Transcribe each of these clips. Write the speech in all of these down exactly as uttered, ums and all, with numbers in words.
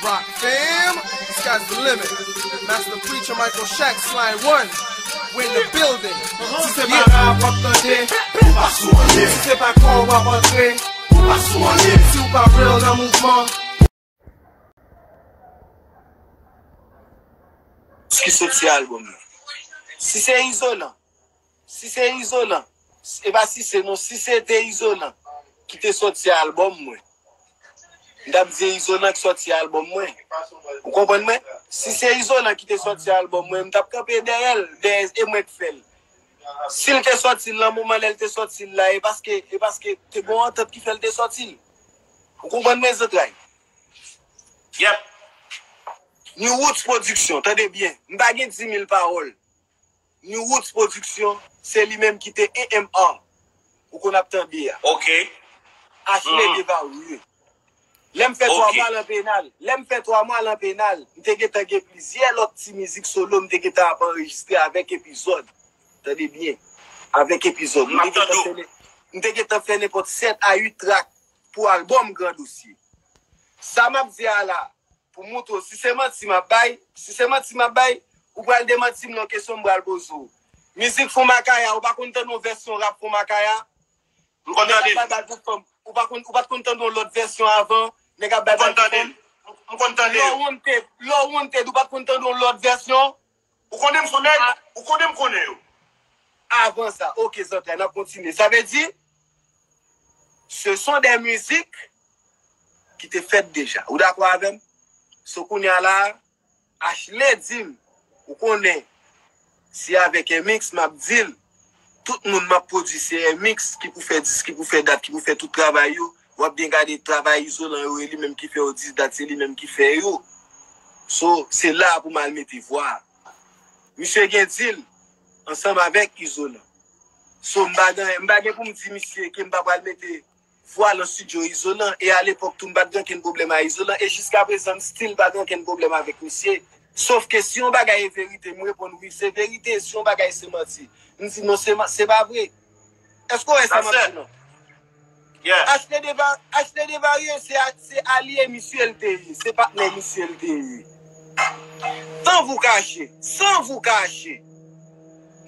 Rock fam, sky's the limit. Master Preacher Michael Shack, Sly one, we in the building. Si se pa rap w ap tande, ou pa sou anyen. Si se pa kò w ap antre, ou pa sou anyen. Si w pa real nan mouvman, ki soti albòm nan. Si se Izolan, si se Izolan, e pa si se non, si se te Izolan ki te soti albòm mwen, m t ap di e Izolan ki soti albòm mwen. Ou konprann mwen? Si se Izolan ki te soti albòm mwen, m t ap kanpe dèyè l, dèyè e mwen k fè l. Si l te soti l nan moman lè l te soti l la, e paske, e paske te gon antant ki fè l te soti l. Ou konprann mwen, zantray? Yep. New Roots Production, tande byen. M pa gen di mil pawòl. New Roots Production, se li menm ki te E M R. Ou konn ap tande a. Ok. Ashley Devarye. Lè m fè twa mwa lan penal, lè m fè twa mwa lan penal, m te gentan gen plizyè lòt ti mizik solo m te gentan ap anrejistre avèk Epizòd. Tande byen. Avèk Epizòd. M te gentan fè, m te gentan fè nenpòt sèt a uit trak pou albòm Gran Dosye. Sa m ap di a la, pou moutre w, si se manti m ap bay, si se manti m ap bay, ou pral demanti m nan kesyon m pral poze w. Mizik Fon Makaya, ou pa konn tande yon vèsyon rap Fon Makaya? M konn tande. Nèg ap bay bal pou fanm. Ou pa konn, ou pa t konn tande yon lòt vèsyon avan? Nèg ap bay bal pou fanm. M konn tande. Lè w wanted, lè w wanted, ou pa t konn tande yon lòt vèsyon? Ou konnen m son nèg? Ou konnen m konnen yo? Avan sa, ok, zantray, n ap kontinye. Sa vle di, ce sont des musiques ki te fèt deja. Ou dakò avè m? So kounye a la, Ashley di m, ou konnen, se avèk Emix m ap deal. Tout moun m ap pwodui se Emix ki pou fè dis, ki pou fè dat, ki pou fè tout travay yo. W ap byen gade travay Izolan yo, e li menm ki fè yo dis dat, se li menm ki fè yo. So, se la pou m al mete vwa. Misye gen deal ansanm avèk Izolan. So, m pa gen, m pa gen pou m di misye ke m pa pral mete vwa lan estidyo Izolan, e alepòk tou m pa t gen okenn pwoblèm a Izolan, e jiskaprezan m still pa gen okenn pwoblèm avèk misye. Sof ke si yon bagay e verite, m reponn wi, se verite, si yon bagay se manti, m di non, se ma-, se pa vre. Èske w wè sa m ap di non? Ashley Deva-, Ashley Devarye se a-, se alye misye l te ye, se patnè misye l te ye. San vou kache, san vou kache.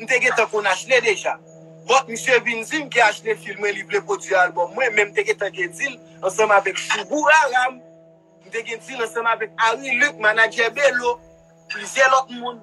M te gentan konn Ashley deja. But misye vin di m ke Ashley feel mwen, li vle pwodui albòm mwen, men m te gentan gen deal ansanm avèk Choubou Raram. M te gen deal ansanm avèk Harry Luc, manadjè Belo, plizyè lòt moun.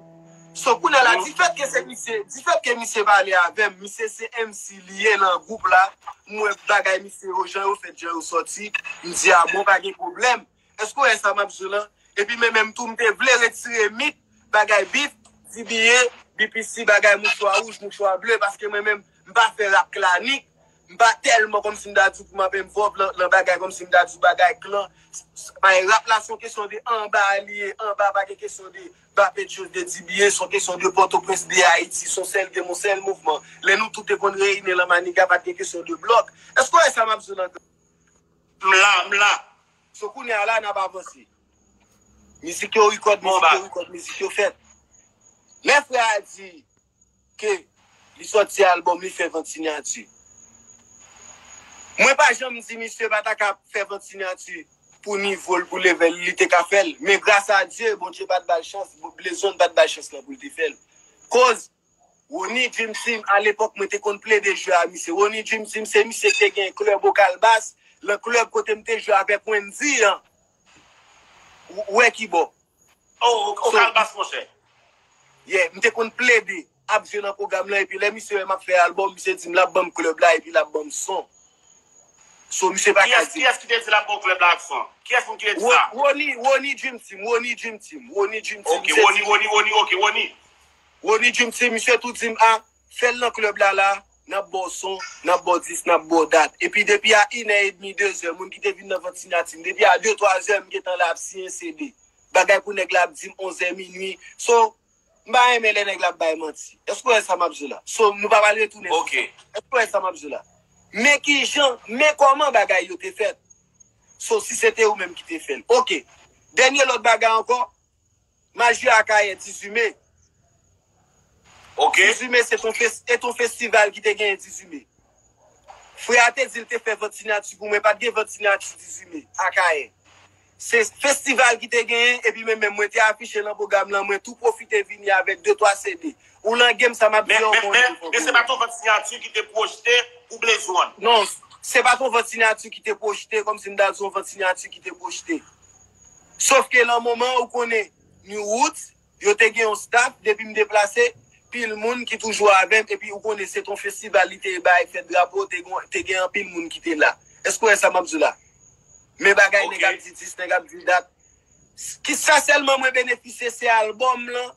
So, kounye a la, difèt ke se misye, difèt ke misye pale avè m, misye se M C li ye nan gwoup la, m wè bagay misye yo, jan yo fèt, jan yo sòti, m di, a bon, pa gen pwoblèm. Èske w wè sa m ap di w lan? Epi mwen menm tou, m te vle retire mit, bagay bif, D B A, B P C, bagay mouchwa wouj, mouchwa ble, paske mwen menm, m pa fè rap klanik, m pa tèlman kòmsi m ta di w pou m ap envòlv lan, lan bagay kòmsi m ta di w bagay klan. S-, s-, ay, rap la se yon kesyon de anba li ye, anba pa gen kesyon de Bapetchos, de D B A, se yon kesyon de Pòtoprens, de Ayiti, se yon sèl game, yon sèl mouvman. Lè nou tout te konn reyini lan Maniga, pa t gen kesyon de blòk. Èske w wè sa m ap di w lan? M la, m la. So, kounye a la, n ap avanse. Mizik yo rekòd, mizik yo rekòd, mizik yo fèt. Lè frè a di ke li sòti albòm, li fè vant sinyati. Mwen pa janm di misye pa ta ka fè vant sinyati pou nivo l, pou level li, li te ka fè l. Men gras a Dye, Bondye pa t ba l chans, Blaze One pa t ba l chans lan pou l te fè l. Koz Ronnie Dream Team, alepòk mwen te konn plede jwe a misye. Ronnie Dream Team se misye ki te gen klèb Okalbas, lan klèb kote m te jwe avèk Wendy an. Ou, ou wè ki bò. Oh, ok, so, Okalbas, monchè. Yeah, m te konn plede ap jwe nan pwogram lan, epi lè misye wè m ap fè albòm, misye di m l ap ban m klèb la, epi l ap ban m son. So, misye pa ka di. Kiyès, kiyès ki te di l ap ba w klèb la ak son? Kiyès moun ki te di sa? Ronnie, Ronnie Dream Team, Ronnie Dream Team, Ronnie Dream Team. Ok, Ronnie, Ronnie, Ronnie, ok, Ronnie. Ronnie Dream Team, misye tou di m, a, fè l nan klèb la, la, n ap ba w son, n ap ba w dis, n ap ba w dat. Epi depi a inè edmi, dezè, moun ki te vin nan vant sinyati m, depi a de, twazè, m gentan la ap siyen C D. Bagay pou nèg la ap di m onzè, minui. So, m pa renmen lè nèg la ap bay manti. Èske w wè sa m ap di w la? So, nou pa pral retounen sou sa. Èske w wè sa m ap di w la? Men kijan, men kòman bagay yo te fèt. So, si se te ou menm ki te fè l. Ok. Dènye lòt bagay ankò, Maji Akayè, dizuit me. Ok. Dizuit me, se ton fes-, e ton festival ki te genyen dizuit me. Frè a te di l te fè vant sinyati pou mwen, pa t gen vant sinyati dizuit me, Akayè. Se festival ki te genyen, epi mwen menm, mwen te afiche nan pwogram lan, mwen tou pwofite vini avèk de twa C D. Ou nan game, sa m ap di Men, a, ou men, konnen men, devan men se konnen. Pa t yon vant siyati ki te pwojte pou Blaze One. Non, se pa t yon vant siyati ki te pwojte, kòmsi m ta di yon vant siyati ki te pwojte. Sof ke nan moman, ou konnen, New Roots, yo te gen yon staff, depi m deplase, pil moun ki toujou avè m, epi ou konnen se t yon festival, li te bay fèt drapo, te gen, te gen anpil moun ki te la. Èske w wè sa m ap di w la? Men bagay Ok. Nèg ap di dis, nèg ap di dat. Ki sa sèlman mwen benefisye, se albòm lan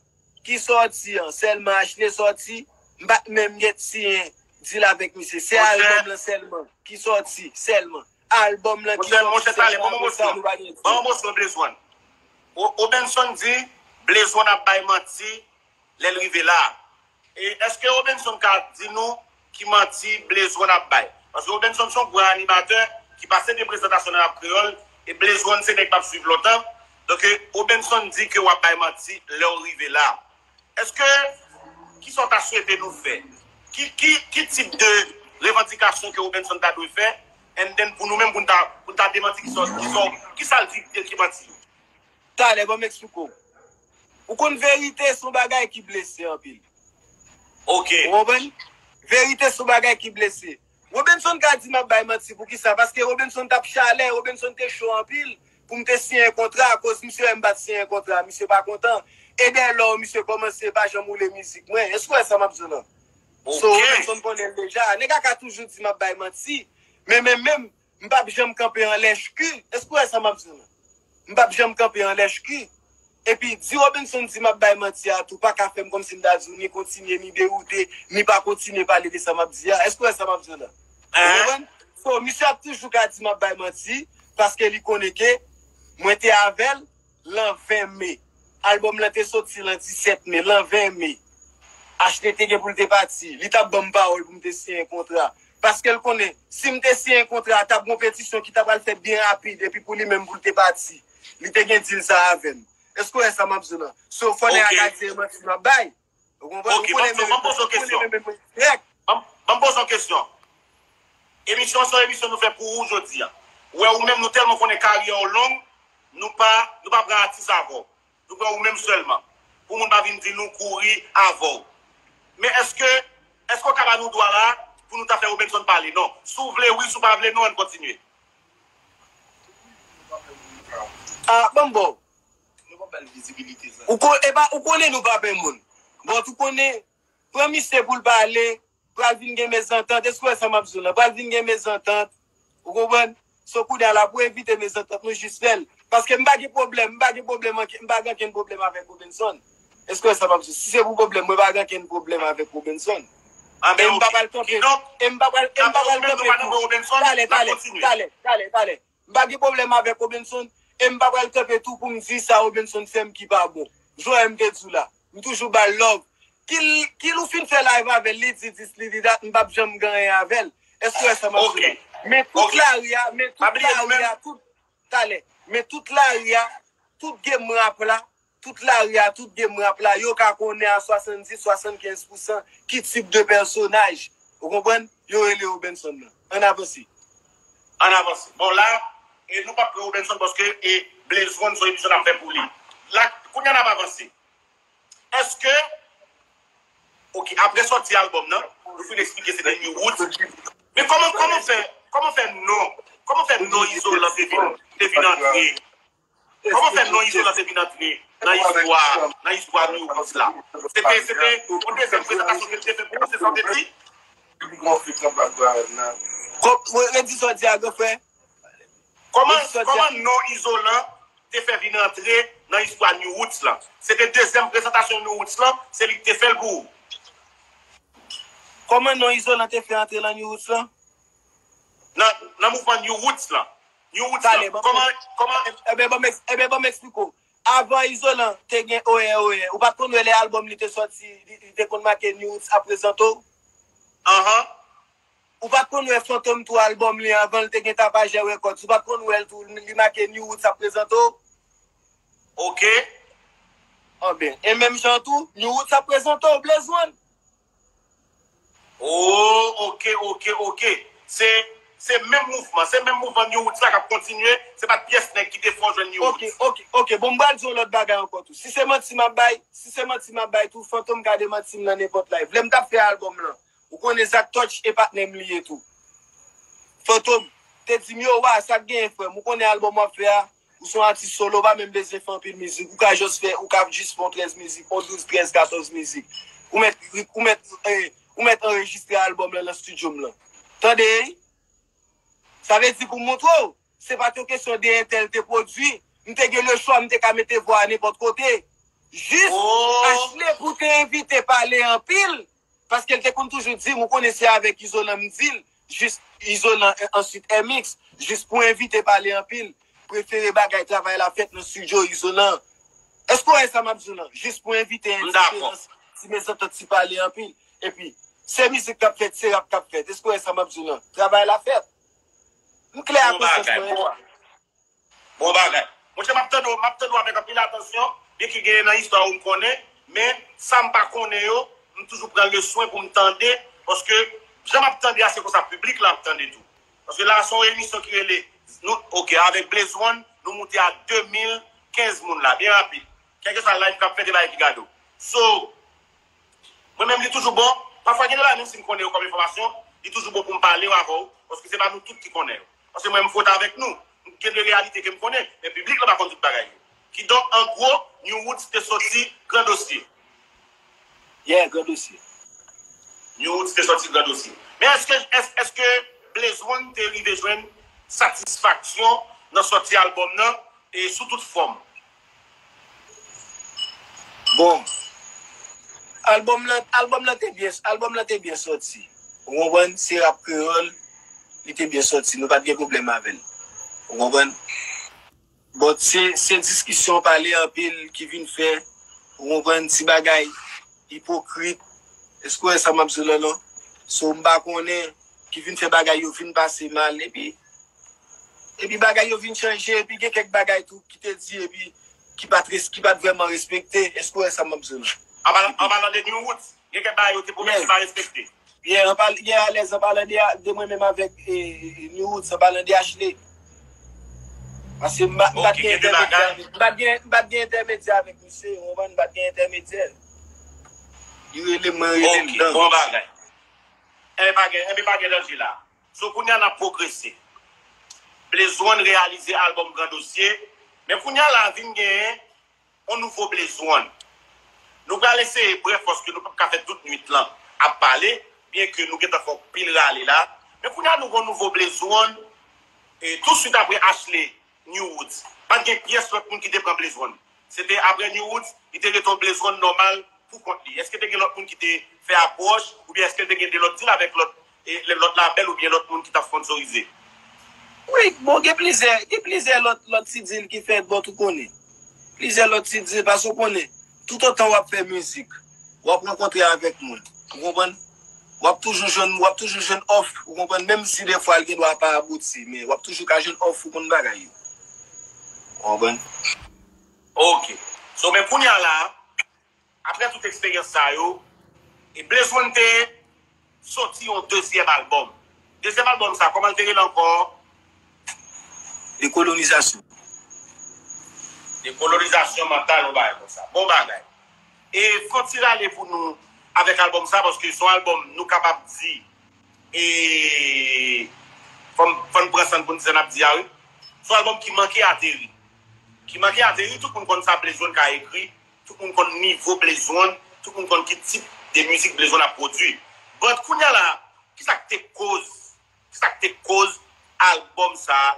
ki sòti an. Sèlman Ashley sòti, m pa t menm gen siyen deal avèk misye. Se Monchè. Albòm lan sèlman ki sòti, sèlman. Albòm lan ki Monchè, sòti, monchè, talè, sèlman. ban mwen Apre sa, moso. Nou pa gen Ban mwen moso Blaze One. O- Obenson di, Blaze One ap bay manti lè l rive la. E èske Obenson ka di nou ki manti Blaze One ap bay? Paske Obenson se yon gwo animatè ki pase de prezantasyon nan Rap Kreyòl, e Blaze One se nèg m ap swiv lontan. Donk, Obenson di ke w ap bay manti lè w rive la. Èske, kisa w ta swete nou fè? Ki, ki, ki tip de revandikasyon ke Obenson ta dwe fè? And then, pou nou menm, pou n ta, pou n ta demanti kisa, kisa, kisa l di ki manti? Talè, ban m eksplike w. Ou konn, verite se yon bagay ki blese anpil. Ok. Ou konprann? Verite se yon bagay ki blese. Robenson ka di m ap bay manti, poukisa? Paske Robenson t ap chalè, Robenson te cho anpil pou m te siyen kontra, akoz misye wè m pa t siyen kontra, misye pa kontan. E dèlò, misye kòmanse pa janm woule mizik mwen. Èske w wè sa m ap di w lan? So, Ok. Robenson konnen l deja. Nèg la ka toujou di m ap bay manti, men, men, men, m p ap janm kanpe anlè chki. Èske w wè sa m ap di w lan? M p ap janm kanpe anlè chki. Epi, di Robenson di m ap bay manti a tou, pa ka fè m kòmsi m ta di w ni kontinye, ni dewoute, ni pa kontinye pale de sa m ap di a. Èske w wè sa m ap di w lan? Ou Hein? Konprann? So, misye ap toujou ka di m ap bay manti, paske li konnen ke mwen te avè l lan ven me. Albòm lan te soti lan disèt me, lan ven me. Ashley te gen pou l te pati. Li t ap ban m pawòl pou m te siyen kontra. Paske l konnen, si m te siyen kontra, t ap gon petisyon ki t ap al fèt byen rapid, epi pou li menm pou l te pati. Li te gen deal sa avè m. Èske w wè sa m ap di w lan? So, fò nèg la Ok. ka di e manti m ap bay. Ou konprann? Ok, Ou konnen ban m, ban m poze w ou konnen kesyon. men mwen dirèk. Ban m, ban m poze w kesyon. Emisyon an se yon emisyon nou fè pou ou jodi a. Ou wè ou menm, nou tèlman konnen karyè w long, nou pa, nou pa pran atis avè w. Nou pran ou menm sèlman. Pou moun pa vin di nou kouri avè w. Men èske, èske w ka ba nou dwa la pou nou ta fè Robenson pale? Non. Si w vle, wi, si w pa vle, non, ann kontinye. Ah, ban m ba w. Nou pa bal vizibilite sa. Ou, kon, e pa, ou konnen nou pa pè moun. Bon, ou konnen, pran misye pou l pale, pral vin gen mezantant. Èske w wè sa m ap di w lan? Pral vin gen mezantant. Ou konprann? So, kounye a la, pou evite mezantant, nou jis fè l. Paske m pa gen pwoblèm, m pa gen pwoblèm, anke- m pa gen ankenn pwoblèm avèk Robenson. Èske w wè sa m ap di w? Si se pou pwoblèm, mwen pa gen ankenn pwoblèm avèk Robenson. Ah, E ben, m pa ok. pral kanpe, Kidonk, e m pa pral, e m pa dapre pral ou menm, nou kanpe pa tou. nan Robenson, Talè, n ap talè, kontinye. Talè, talè, talè. M pa gen pwoblèm avèk Robenson, e m pa pral kanpe tou pou m di sa Robenson fè m ki pa bon. Jan m te di w la, m toujou ba l love. Kil, kil ou fin fè live avè l, li di dis, li di dat, m p ap janm gen anyen avè l. Èske w wè sa m ap di w lan? Men tout lari a, men tout lari a, tout, talè. Men tout lari a, tout game rap la, tout lari a, tout game rap la, yo ka konnen a swasanndis, swasannkenz pousan ki tip de pèsonaj, ou konprann, yo rele Robenson nan. Ann avanse. Ann avanse. Bon, la, e nou p ap pran Robenson paske e Blaze One se yon emisyon n ap fè pou li. La, kounye a n ap avanse. Èske, ok, apre sòti albòm nan, nou fin eksplike se te New Roots. Men kòman, kòman fè, kòman fè non, kòman fè non Izolan te vin, te vin antre? Kòman fè non Izolan te vin antre nan istwa, nan istwa New Roots la? Se te, se te yon dezyèm prezantasyon ke l te fè pou ou, se sa w te di? Kòm, re- redi sa w di a, gran frè. Kòman, kòman non Izolan te fè vin antre nan istwa New Roots lan? Se te dezyèm prezantasyon New Roots lan, se li ki te fè l pou ou. Kòman non Izolan te fè antre nan New Roots lan? Nan, nan mouvman New Roots lan. New Roots Talè, lan. ban m- Kòman, kòman, Ebyen, ban m eks- ebyen, ban m eksplike w. Avan Izolan te gen Oyè Oyè. Ou pa t konn wè lè albòm li te sòti, li, li te konn make New Roots ap prezante w? Anhan. Ou pa t konn wè Fantom tou albòm li avan l te gen Tapajè Records. Ou pa t konn wè l tou, li make New Roots ap prezante w? Ok. Anben, e menm jan tou, New Roots ap prezante w, Blaze One. Oh, ok, ok, ok. Se, Se menm mouvman, se menm mouvman New Roots la k ap kontinye, se pa t pyès nèg ki te fè w jwenn New Roots. Ok, ok, ok. Bon, m pral di yon lòt bagay ankò tou. Si se manti m ap bay, si se manti m ap bay tou, Fantom ka demanti m nan nenpòt live. Lè m t ap fè albòm lan, ou konnen Zak Touch e patnè m li ye tou. Fantom, te di m, yo, wa, sa k genyen, frè m? Ou konnen albòm w ap fè a? Ou se yon atis solo, ou pa menm bezwen fè anpil mizik. Ou ka jis fè, ou ka jis fè yon trèz mizik, yon douz, trèz, katòz mizik. Ou mèt, ou mèt, eh, ou mèt anrejistre albòm lan nan estidyo m lan. Tande, ey? Sa vle di pou m montre w, se pa t yon kesyon de entèl te pwodui. M te gen le chwa, m te ka mete vwa a nenpòt kote. Jis Ashley pou te evite pale anpil, paske l te konn toujou di m, ou konnen se avèk Izolan m di l, jis Izolan, answit M X, jis pou evite pale anpil, prefere bagay travay la fèt nan estidyo Izolan. Èske w wè sa m ap di w lan? Jis pou evite endiférans, ti mezantant, ti pale anpil. Epi, se mizik k ap fèt, se rap k ap fèt. Èske w wè sa m ap di w lan? Travay la fèt. M klè ak konsyans mwen. Bon bagay. Monchè, m ap tande w, m ap tande w avèk anpil atansyon, byenke genyen nan istwa ou m konnen, men sa m pa konnen yo, m toujou pran le swen pou m tande, paske jan m ap tande a, se konsa piblik la ap tande tou. Paske la, se yon emisyon ki rele, nou, ok, avèk Blaze One, nou moute a de mil kenz moun la, byen rapid. Kèlkeswa live k ap fèt, e bagay ki gade w. So, mwen menm, li toujou bon. Pafwa, gen de bagay, menm si m konnen yo kòm enfòmasyon, li toujou bon pou m pale yo avè w, paske se pa nou tout ki konnen yo. Paske mwen, m fwot avèk nou. M gen de reyalite ke m konnen, men piblik la pa konn tout bagay yo. Kidonk, an gwo, New Roots te soti Gran Dosye. Yeah, Gran Dosye. New Roots te soti Gran Dosye. Men èske, èske, èske Blaze One te rive jwenn satisfaksyon nan sòti albòm nan e sou tout fòm? Bon, albòm lan, albòm lan te byen, albòm lan te byen sòti. Ou konprann? Se rap kreyòl, li te byen sòti. Nou pa t gen pwoblèm avè l. Ou konprann? But se, se diskisyon, pale anpil ki vin fè, ou konprann, ti bagay ipokrit. Èske w wè sa m ap di w lan non? So, m pa konnen, ki vin fè bagay yo vin pase mal, epi, epi bagay yo vin chanje, epi gen kèk bagay tou ki te di, epi ki pa t res-, ki pa t vrèman respekte. Èske w wè sa m ap di w lan? An palan, an palan de New Roots, gen kèk bagay yo te pwomèt ki pa respekte. Yeah, an pal-, yeah, alèz, an palan de, de mwen menm avèk, eh, New Roots, an palan de Ashley. Paske m pa, m pa t gen entèmedyè avèk, m pa t gen, m pa t gen entèmedyè avèk misye, ou konprann, m pa t gen entèmedyè. Li rele m, mwen rele l. Ok, bon bagay. Enben pa gen, enben pa gen danje la. So, kounye a n ap pwogrese. Blaze One reyalize albòm Gran Dosye, men kounye a la vin genyen yon nouvo Blaze One. Nou pral eseye brèf, paske nou p ap ka fè tout nwit lan ap pale, byenke nou gentan fè yon pil rale la. Men kounye a nou gen yon nouvo Blaze One, e touswit apre Ashley, New Roots. Pa t gen pyès lòt moun ki te pran Blaze One. Se te apre New Roots, li te rete yon Blaze One nòmal pou kont li. Èske te gen lòt moun ki te fè apwòch, oubyen èske te gen de lòt deal avèk lòt, e, lòt labèl oubyen lòt moun ki t ap sponsorize? Wi, bon, gen plizyè, gen plizyè lòt, lòt ti deal ki fèt, bon, tout konnen. Plizyè lòt ti deal, paske w konnen, toutotan w ap fè mizik, w ap rankontre avèk moun. Ou konprann? W ap toujou jwenn, w ap toujou jwenn òf, ou konprann, menm si defwa l gen dwa pa abouti, men w ap toujou ka jwenn òf, ou konn bagay yo. Ou konprann? Ok. So, men kounye a la, apre tout eksperyans sa yo, e Blaze One te soti yon dezyèm albòm. Dezyèm albòm sa, kòman l te rele ankò? Dekolonizasyon. Dekolonizasyon mantal, yon bagay konsa. Bon bagay. E fè yon ti rale pou nou avèk albòm sa, paske se yon albòm nou kapab di, e fò n, fò n pran san n pou n di sa n ap di a, wi. Se yon albòm ki manke ateri. Ki manke ateri, tout moun konn sa Blaze One ka ekri, tout moun konn nivo Blaze One, tout moun konn ki tip de mizik Blaze One ap pwodui. But kounye a la, kisa k te koz, kisa k te koz albòm sa a,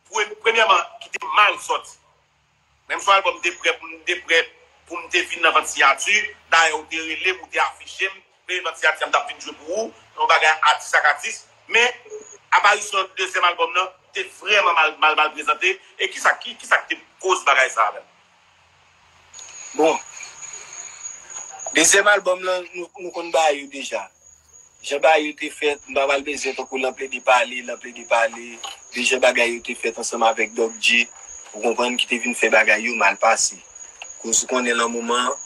pre-, premyèman, ki te mal sòti? Menm si albòm te prè pou m, te prè pou m te vin nan vant siyati, dayè ou te rele m, ou te afiche m, premye vant siyati a m t ap vin jwe pou ou, yon bagay atis ak atis, men aparisyon dezyèm albòm nan te vrèman mal, mal, mal prezante, e kisa, ki, kisa k te koz bagay sa a menm? Bon, dezyèm albòm lan, nou, nou konn bagay yo deja. Jan bagay yo te fèt, m pa pral bezwen tankou l an plede pale, l an plede pale de jan bagay yo te fèt ansanm avèk Doc G, ou konprann, ki te vin fè bagay yo mal pase. Koz ou konnen lan moman an,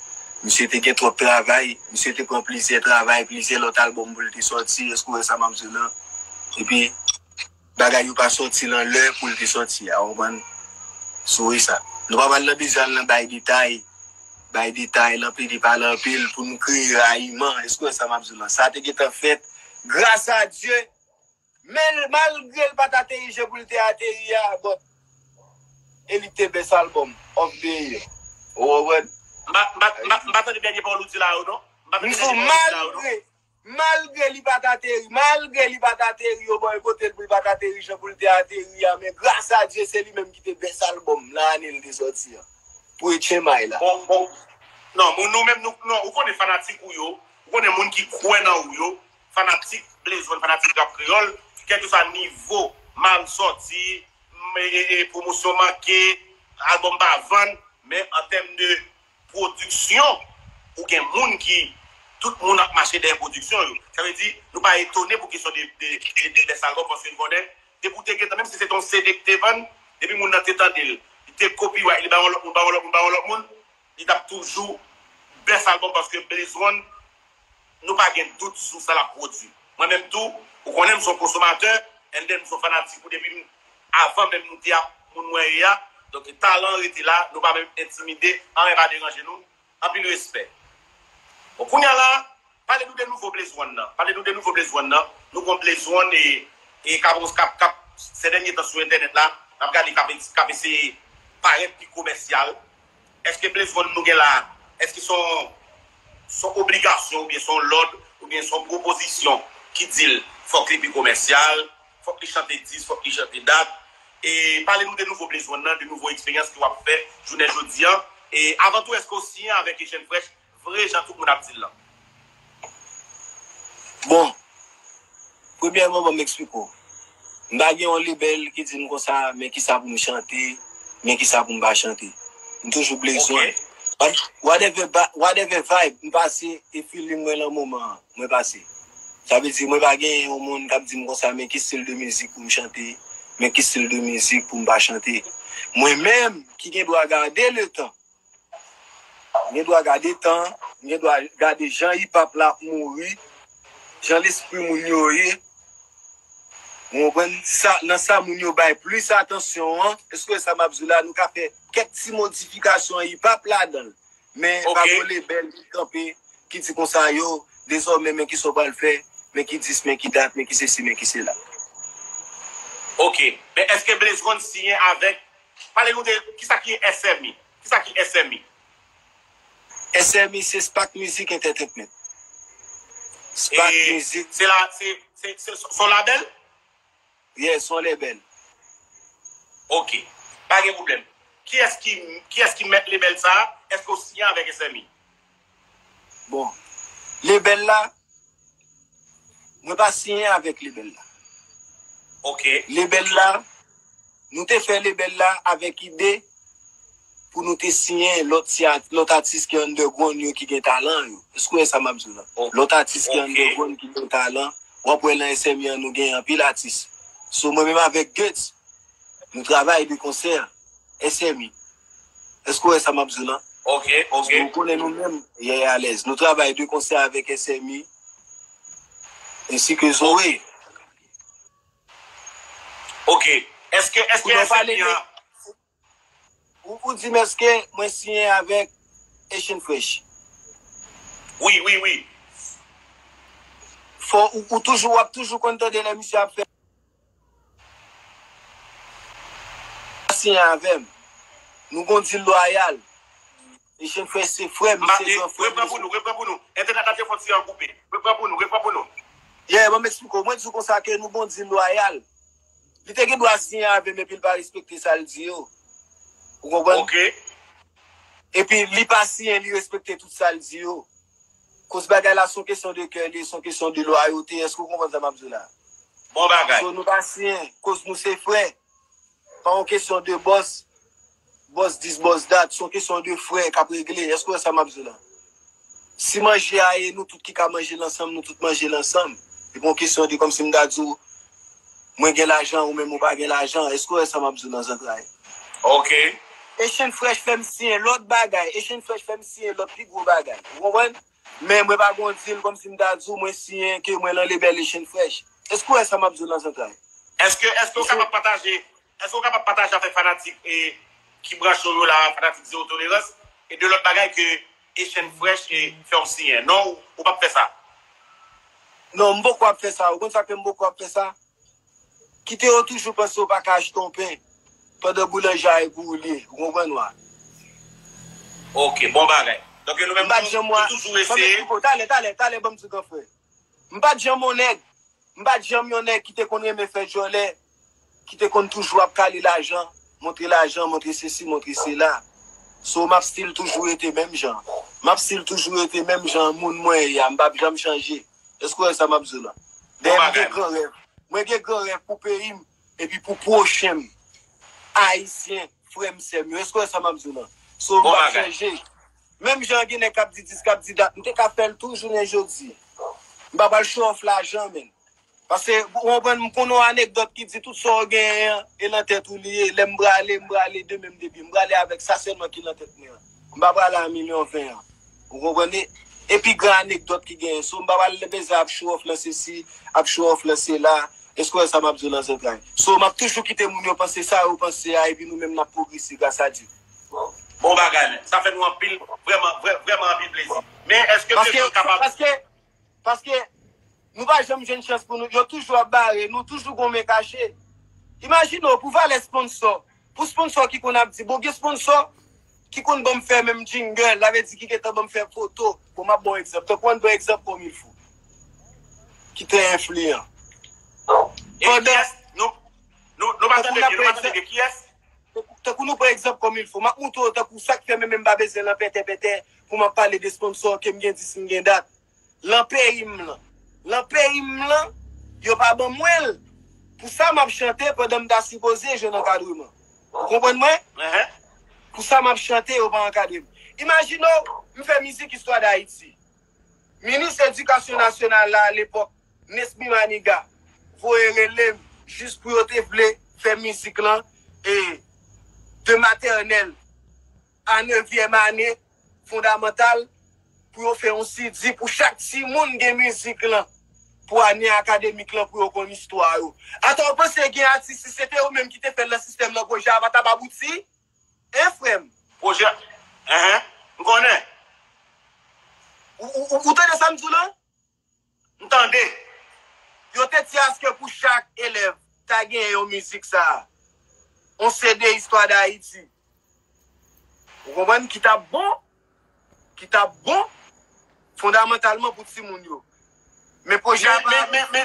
misye te gen twòp travay, misye te pran plizyè travay, plizyè lòt albòm pou l te sòti, èske w wè sa m ap di w lan? Epi, bagay yo pa sòti nan lè pou l te sòti a, w konprann? Sou e sa. Nou pa pral nan bezwen al nan bay detay, bay detay, l anpil, li pale anpil, pou nou kreye rayiman. Èske w wè sa m ap di w lan? Sa te gentan fèt, gras a Dye, men malgre l pa t ateri jan pou l te ateri a, but, e li te best album of the year. Ou konprann? M pa, m pa, m pa, m pa tande dènye pawòl ou di la yo, non. M pa tande dènye pawòl ou di la yo, non. Malgre, malgre li pa t ateri, malgre li pa t ateri, yo ba l kote l pou li pa t ateri jan pou l te ateri a, men gras a Dye, se li menm ki te best album nan ane l te sòti an. Pou H M I la. Bon, bon. Non, moun nou menm, nou, non, ou konnen fanatik ou yo, ou konnen moun ki kwè nan ou yo, fanatik Blaze One, fanatik rap kreyòl, kèlkeswa nivo, mal sòti, m, e, e, e, pwomosyon manke, album pa vann, men an tèm de pwodiksyon, ou gen moun ki, tout moun ap mache dèyè pwodiksyon yo. Sa vle di, nou pa etone pou kesyon de, de, de, de best album, paske n konnen, depi w te gentan, menm si se te yon C D ki te vann, depi moun nan te tande l, li te copyright, li ba yon lòt moun, ba yon lòt moun, ba yon lòt moun, li t ap toujou best album, paske Blaze One, nou pa gen dout sou sa l ap pwodui. Mwen menm tou, ou konnen m se yon konsomatè, and then m se yon fanatik ou depi m, avan menm m te ap moun mwen ye a. Donk, talan an rete la, nou pa menm entimide, anyen pa deranje nou. Anpil respè. Bon, kounye a la, pale nou de nouvo Blaze One nan. Pale nou de nouvo Blaze One nan. Nou gon Blaze One e, e k ap, k ap, k ap, se dènye tan sou entènèt la, n ap gade k ap, k ap eseye parèt pi komèsyal. Èske Blaze One nou gen la, èske se yon, se yon obligasyon oubyen se yon lòd oubyen se yon pwopozisyon ki di l fòk li pi komèsyal, fòk li chante dis, fòk li chante dat? E pale nou de nouvo Blaze One nan, de nouvo eksperyans ke w ap fè jounen jodi an. E avan tou, èske w siyen avèk Echann Fresh vre jan tout moun ap di l lan? Bon, premyèman, ban m eksplike w. M pa gen yon lebèl ki di m konsa, men kisa pou m chante, men kisa pou m pa chante. M toujou Blaze One. What-, whatever, ba- whatever vibe m pase e feeling mwen lan moman an, mwen pase. Sa vle di, mwen pa gen yon moun k ap di m konsa, men ki stil de mizik pou m chante, men ki stil de mizik pou m pa chante. Mwen menm, ki gen dwa gade letan, m gen dwa gade tan, m gen dwa gade jan hip hop la ap mouri, jan lespri moun yo ye. Ou konprann? Sa, nan sa moun yo bay plis atansyon an, èske sa m ap di w la, nou ka fè kèk ti modifikasyon hip hop ladan l. Men pa gen yon lebèl ki kanpe, ki di konsa yo, dezòmè, men kisa w pral fè, men ki dis, men ki dat, men ki sesi, men ki sela. Ok. Men èske Blaze One siyen avèk, pale nou de, kisa ki S M I? Kisa ki S M I? S M I se Spark Music Entertainment. Spark Music. Se la, se, se, se, se yon labèl? Yes, se yon labèl. Ok. Pa gen pwoblèm. Kiyès ki, kiyès ki mèt labèl sa a? Èske w siyen avèk S M I? Bon. Labèl la, mwen pa siyen avèk labèl la. Ok. Labèl la, nou te fè labèl la avèk ide pou nou te siyen lòt ti at-, lòt atis ki underground yo ki gen talan yo. Èske w wè sa m ap di w la? Lòt atis ki underground ki gen talan, w ap wè nan S M I an nou gen anpil atis. So mwen menm avèk Guts, nou travay de konsè, S M I. Èske w wè sa m ap di w la? Ok, ok. So, ou konnen nou menm, yeah, alèz. Nou travay de konsè avèk S M I, ensi ke Zoe. Ok. Èske, èske S M I an... Ou, ou di m èske mwen siyen avèk Asian Fresh? Wi, wi, wi. Fò ou, ou toujou, w ap toujou konn tande lè misye ap fè siyen avè m. Nou gon dil lwayal. Asian Fresh se frè m, se gran frè m. Repran pou nou, repran pou nou. Entènèt la te fon ti an koupe. Repran pou nou, repran pou nou. Yeah, ban m eksplike w. Mwen di w konsa ke nou gon dil lwayal. Li te gen dwa siyen avè m epi l pa respekte sa l di yo. Ou konprann? Ok. Epi li pa siyen, li respekte tout sa l di yo. Koz bagay la se yon kesyon de kè, li se yon kesyon de lwayote. Èske w konprann sa m ap di w la? Bon bagay. So nou pa siyen, koz nou se frè. Pa yon kesyon de bòs, bòs dis, bòs dat, se yon kesyon de frè k ap regle. Èske w wè sa m ap di w la? Si manje a ye, nou tout ki ka manje l ansanm, nou tout manje l ansanm. Li pa yon kesyon de kòmsi m ta di w, mwen gen lajan, ou menm ou pa gen lajan. Èske w wè sa m ap di w nan zantray? Ok. Asian Fresh fè m siyen lòt bagay. Asian Fresh fè m siyen lòt pi gwo bagay. Ou konprann? Men mwen pa gon dil kòmsi m ta di w mwen siyen ke mwen nan lebèl Asian Fresh. Èske w wè sa m ap di w nan zantray? Èske, èske w kapab pataje, èske w kapab pataje avèk fanatik e, ki branche w yo la, fanatik Zewo Tolerans, e de lòt bagay ke Echann Fresh e fè w siyen? Non, ou, ou p ap fè sa. Non, m poko ap fè sa. Ou konn sa k fè m poko ap fè sa? Kite yo toujou panse w pa ka achte yon pen pandan boulanje a e pou ou li ye. Ou konprann wa? Ok, bon bagay. Donk nou menm nou toujou eseye. Talè, talè, talè, ban m di gran frè. M pa t janm yon nèg. M pa t janm yon nèg ki te konn renmen fè djòlè, ki te konn toujou ap kale lajan, montre lajan, montre sesi, montre sela. So, m ap still toujou rete menm jan. M ap still toujou rete menm jan moun mwen ye a. M p ap janm chanje. Èske w wè sa m ap di w la? Dayè, m gen gran rèv. Mwen gen gran rèv pou peyi m epi pou pwochen m. Ayisyen, frè m, sè m yo. Èske w wè sa m ap di w la? So, m p ap chanje. Menm jan gen nèg k ap di dis, k ap di dat, m te ka fè l tou jounen jodi. M pa pral show off lajan, menn. Paske, ou konprann, m konn yon anekdòt ki di tout sa w genyen an, e nan tèt ou li ye. Lè m prale, m prale de men m de pye. M prale avèk sa sèlman ki nan tèt mwen an. M pa prale a milyon ven an. Ou konprann? E, e pi gran anekdòt ki genyen. So, m pa pral bezwen ap show off lan sesi, ap show off lan sela. Èske w wè sa m ap di w nan zantray? So, m ap toujou kite moun yo panse sa yo panse a, epi nou menm n ap pwogrese gras a Dye. Bon bagay, men. Sa fè nou anpil, vrèman, vrè, vrèman anpil plezi. Men èske Pezon kapab. Paske, paske, paske nou pa janm jwenn chans pou nou. Yo toujou ap bare, nou toujou gon men kache. Imajine w, pou valè sponsò, pou sponsò ki konn ap di, bon, gen sponsò ki konn ban m fè menm jingle, sa vle di ki gentan ban m fè foto. Bon, m ap ba w egzanp. Tankou ann pran egzanp Comme Il Faut, ki trè enfliyan. E kiyès? Nou, nou, nou pa tande byen, nou pa tande byen. Kiyès? Tankou nou pran egzanp Comme Il Faut. M ap montre w tankou sa k fè menm m pa bezwen lan pètèpètè pou m ap pale de sponsò ke m gen dis, m gen dat. Lan peyi m lan. Lan peyi m lan, yo pa ban mwen l. Pou sa m ap chante pandan m ta sipoze jwenn ankadreman. Ou konprann mwen? Pou sa m ap chante, yo pa ankadre m. Imajine w, m fè mizik Istwa Dayiti. Minis Edikasyon Nasyonal la alepòk, Nesmy Manigat, voye rele m jis pou yo te vle fè mizik lan e de matènèl a nevyèm ane fondamantal pou yo fè yon C D pou chak timoun gen mizik lan pou ane akademik lan pou yo konn istwa yo. Atò w panse gen atis, si se te yo menm ki te fè l nan sistèm nan, pwojè a pa t ap abouti? Hein, frè m? Pwojè, enhen, m konnen. Ou, ou, ou, ou tande sa m di w lan? M tande. Yo te di aske pou chak elèv ta gen yon mizik sa a. Yon C D Istwa Dayiti. Ou konprann? Ki t ap bon, ki t ap bon fondamantalman pou timoun yo. Men pwojè a pa abouti.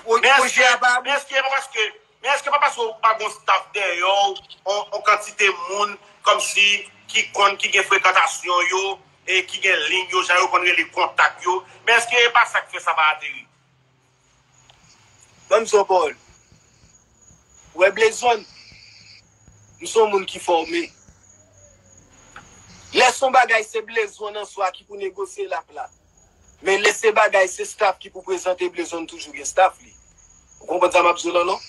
Pwojè a pa abouti. Men èske pa paske, men èske pa paske ou pa gon staff dèyè w, on, on kantite moun kòmsi ki konn, ki gen frekantasyon yo, e ki gen liy yo, jan yo konn rele kontak yo? Men èske e pa sa k fè sa pa ateri? Ban m sa yon pawòl. Ou wè Blezonn, m se yon moun ki fòme. Lè se yon bagay se Blezonn an swa ki pou negosye l ak la. Men lè se bagay se staff ki pou prezante, Blezonn toujou gen staff li. Ou konprann sa m ap di w lan non?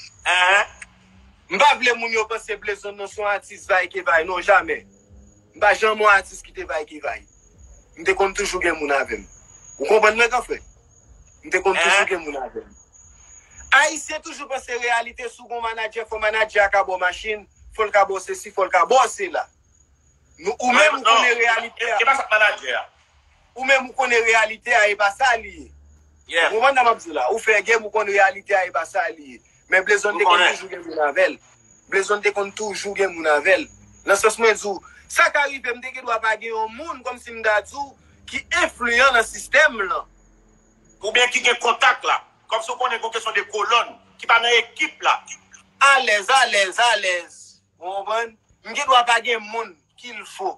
M pa vle moun yo panse Blezonn nan se yon atis vaykevay, non, jamè. M pa janm yon atis ki te vaykevay. M te konn toujou gen moun avè m. Ou konprann mwen, gran frè? M te konn toujou gen moun avè m. Ayisyen toujou panse reyalite, si w gon manadjè, fò manadjè a ka ba w machin, fò l ka ba w sesi, fò l ka ba w sela. Nou, ou menm ou konnen reyalite a. E pa sa k manadjè a. Ou menm ou konnen reyalite a, e pa sa li ye. Ou konprann sa m ap di w la? Ou fè game, ou konn reyalite a, e pa sa li ye. Men Blezonn te konn toujou gen moun avè l. Blezonn te konn toujou gen moun avè l. Nan sans mwen di w, sa ka rive m te gen dwa pa gen yon moun kòmsi m ta di w ki enfliyan nan sistèm lan. Oubyen ki gen kontak la. Kòmsi w konnen gon kesyon de kolòn ki pa nan ekip la. Alèz, alèz, alèz. Ou konprann? M gen dwa pa gen moun kil fo.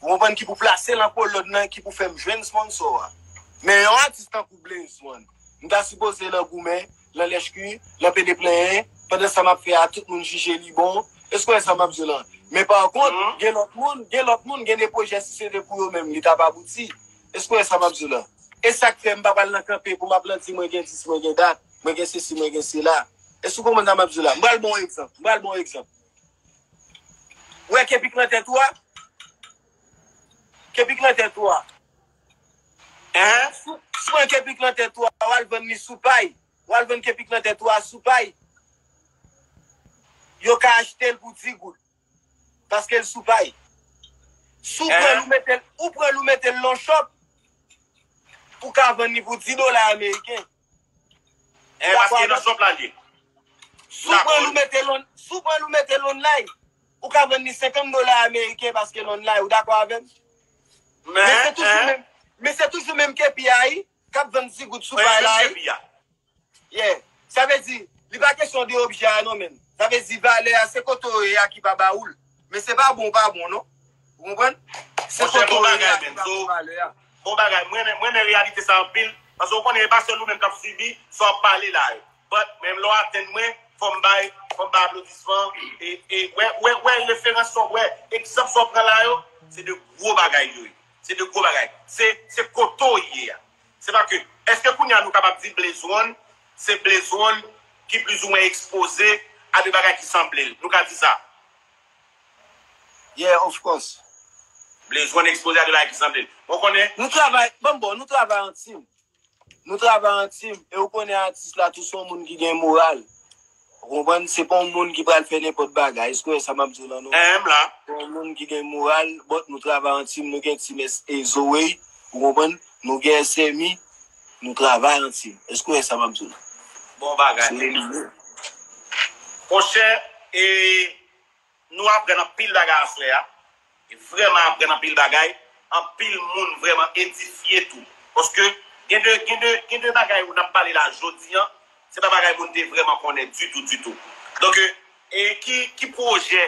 Ou konprann, ki pou plase lan kolòn nan, ki pou fè m jwenn sponsò a. Men yon atis tankou Blaze One, m ta sipoze lan goumen, lan lèchkwi, lan pede plenyen, pandan sa m ap fè a, tout moun jije li bon. Èske w wè sa m ap di w lan? Men pa kont, gen lòt moun, gen lòt moun, gen de pwojè, si se te pou yo menm, li t ap abouti. Èske w wè sa m ap di w lan? E sa k fè m pa pral nan kanpe pou m ap lan di mwen gen dis, mwen gen dat, mwen gen sesi, mwen gen sela. Èske w konprann sa m ap di w la? M pral ba w egzanp, m pral ba w egzanp. Ou wè kepik lan tèt ou a? Kepik lan tèt ou a. Hein? Si, si w pran kepik lan tèt ou a, w al vann li sou pay. w al vann kepi k nan tèt ou a sou pay, yo ka achte l pou dis goud. Paske l sou pay. Si w pran l ou mete l, ou pran l ou mete l nan shop, ou ka vann li pou dis dola ameriken. E paske nan shop la l ye. Si w pran l ou mete l on, si w pran l ou mete l online, ou ka vann li senkant dola ameriken paske l online, ou dakò avè m? Men se toujou menm, men se toujou menm kepi a wi, k ap vann dis goud sou pay la wi. Yeah. Sa vle di, li pa kesyon de objè a non menm. Sa vle di valè a se kote w ye a ki pa ba ou l. Men se pa bon ou pa bon non. Ou konprann? Se kote w ye a ki pa bon valè a. Bon bagay, mwen renmen, mwen renmen reyalite sa anpil. Paske ou konnen e pa sèl ou menm k ap sibi sa w ap pale la yo. But menm lè w atenn mwen, fò m bay, fò m bay aplodisman. E, e wè, wè, wè referans sa w, wè egzanp sa w pran la yo, se de gwo bagay yo ye. Se de gwo bagay. Se, se kote w ye a. Se pa ke, èske kounye a nou kapab di Blaze One se Blaze One ki plizoumwen ekspoze a de bagay ki sanble l? Nou ka di sa? Yeah, of course. Blaze One ekspoze a de bagay ki sanble l. Ou konnen? Nou travay, bon, bon, nou travay an team. Nou travay an team, e ou konnen atis la tou se yon moun ki gen moral. Ou konprann? Se pa yon moun ki pral fè nenpòt bagay. Èske w wè sa m ap di w la non? Menm la. Se yon moun ki gen moral, but nou travay an team, nou gen team S A Zoe, ou konprann? Nou gen S M I, nou travay an team. Èske w wè sa m ap di w la? Bon bagay. Se li menm. Monchè, e nou aprann anpil bagay aswè a. E vrèman aprann anpil bagay. Anpil moun vrèman edifye tou. Paske gen de, gen de, gen de bagay ou n ap pale la jodi an, se pa bagay moun te vrèman konnen ditou, ditou. Donk, e ki, ki pwojè